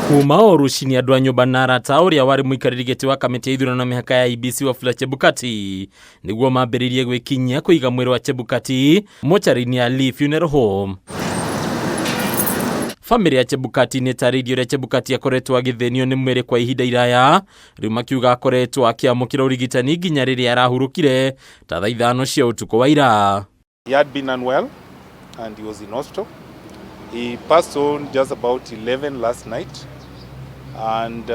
Kuma o rũcinĩ andũ a nyũmba na arata ũrĩa warĩ mũikarĩri gĩtĩ wa kamĩtĩ ya ithurano na mĩhaka ya IEBC Wafula Chebukati nĩguo mambĩrĩirie gwĩkinyia kũiga mwĩrĩ wa Chebukati mocarĩ-inĩ ya Lee Funeral Home. Famĩlĩ ya Chebukati nĩ ĩtarĩirie ũrĩa Chebukati akoretwo agĩthĩnio nĩ mwĩrĩ kwa ihinda iraya, rĩu makiuga akoretwo akĩamũkĩra ũrigitani nginya rĩrĩa arahurũkire ta thaa 5 cia ũtukũ wa ira. He had been unwell and he was in hospital. He passed on just about 11 last night, and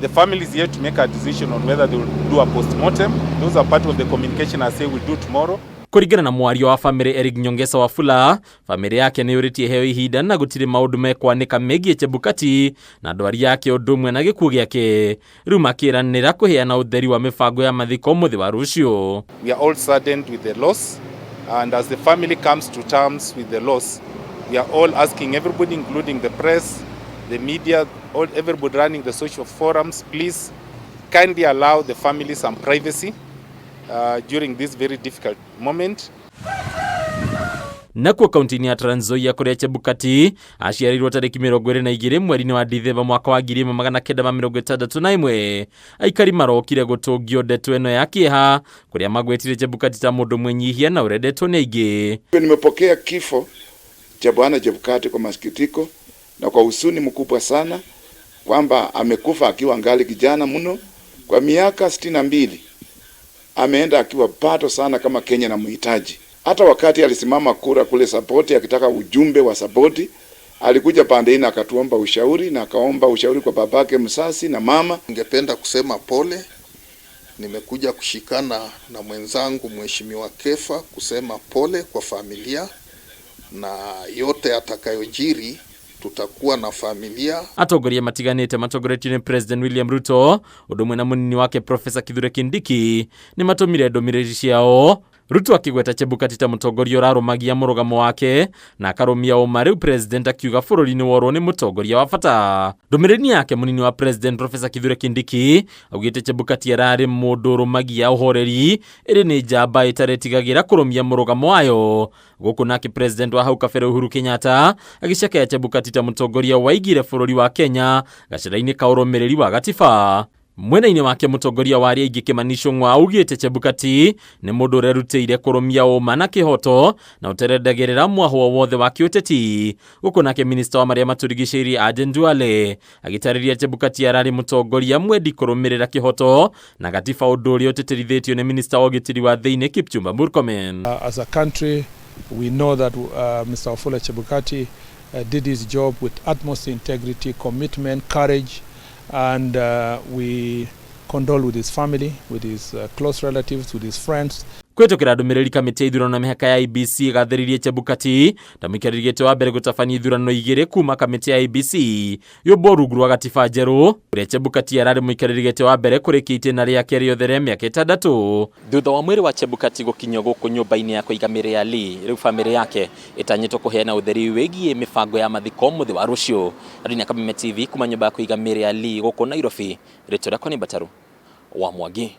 the family is yet to make a decision on whether they will do a post-mortem. Those are part of the communication I say we'll do tomorrow. Kũringana na mwario wa famĩlĩ Eric Nyongesa Wafula, famĩlĩ yake nĩ yũrĩtie heo ihinda na gũtirĩ maũndũ mekwanĩka megiĩ Chebukati na ndwari yake ũndũ ũmwe na gĩkuũ gĩake. Rĩu makĩranĩra kũheana ũtheri wa mĩbango ya mathiko mũthĩ wa rũciũ. We are all saddened with the loss, and as the family comes to terms with the loss, we are all asking everybody, including the press, the media, everybody running the social forums, please kindly allow the family some privacy during this very difficult moment. Nakuo kaunti-inĩ ya Trans Nzoia kũrĩa Chebukati aciarĩirwo tarĩki 22 mweri-inĩ wa Dithemba mwaka wa 1961, aikari marokire gũtũngio ndeto ĩno ya kĩeha kũrĩa magwetire Chebukati ta mũndũ mwĩnyihia na ũrendetwo nĩ aingĩ. Nimepokea kifo cha Bwana Chebukati kwa masikitiko na kwa huzuni mkubwa sana kwamba amekufa akiwa angali kijana mno kwa miaka 62. Ameenda akiwa bado sana kama Kenya na muhitaji. Hata wakati alisimama kura kule Saboti akitaka ujumbe wa Saboti, alikuja pande hii na akatuomba ushauri na akaomba ushauri kwa babake msasi na mama. Ningependa kusema pole. Nimekuja kushikana na mwenzangu Mheshimiwa Kefa kusema pole kwa familia, na yote atakayojiri tutakuwa na familia. Atongoria matiganĩte matongoretio nĩ President William Ruto ũndũ ũmwe na mũnini wake Professor Kithure Kindiki nĩ matũmire ndũmĩrĩri ciao, Ruto akĩgweta Chebukati ta mũtongoria ũrarũmagia mũrũgamo wake na akarũmia ũma, rĩu President akiuga bũrũri nĩ worwo nĩ mũtongoria wa bata. Ndũmĩrĩri yake, mũnini wa President Professor Kithure Kindiki augĩte Chebukati ararĩ mũndũ ũrũmagia ũhoreri ĩrĩ nĩ njamba ĩtaretigagĩra kũrũmia mũrũgamo wayo. Gũkũ nake President wa hau kabere Uhuru Kenyatta agĩcakaya Chebukati ta mũtongoria waigire bũrũri wa Kenya gacĩra-inĩ ka ũrũmĩrĩri wa gatiba. Mwena-inĩ wake, mũtongoria wa arĩa aingĩ Kimani Ichung'wa augĩte Chebukati nĩ mũndũ ũrerutĩire kũrũmia ũma na kĩhoto na ũterendagĩrĩra mwahũ wothe wa kĩũteti. Gũkũ nake minista wa marĩa matũrigicĩirie Aden Duale agĩtarĩria Chebukati ararĩ mũtongoria mwendi kũrũmĩrĩra kĩhoto na gatiba, ũndũ ũrĩa ũtĩtĩrithĩtio nĩ minista wa ũgitĩri wa thĩinĩ Kipchumba Murkomen. As a country, we know that Mr. Wafula Chebukati did his job with utmost integrity, commitment, courage, and we condole with his family, with his close relatives, with his friends. Kũhĩtũkĩra ndũmĩrĩri, kamĩtĩ ya ithurano na mĩhaka ya IEBC ĩgathĩrĩirie Chebukati ta mũikarĩri gĩtĩ wa mbere gũtabania ithurano 2 kuma kamĩtĩ ya IEBC yũmbwo rungu rwa gatiba njerũ, ũrĩa Chebukati ararĩ mũikarĩri gĩtĩ wa mbere kũrĩkia itĩna rĩake rĩothe rĩa mĩaka 6. Thutha wa mwĩrĩ wa Chebukati gũkinyio gũkũ nyũmba-inĩ ya kũiga mĩrĩ ya Lee, rĩu famĩlĩ yake ĩtanyĩtwo kũheana ũtheri wĩgiĩ mĩbango ya mathiko mũthĩ wa rũciũ. Andũ Kameme TV kuma nyũmba ya kũiga mĩrĩ ya Lee gũkũ Nairobi, rĩtwa rĩakwa nĩ Mbataru wa Mwangi.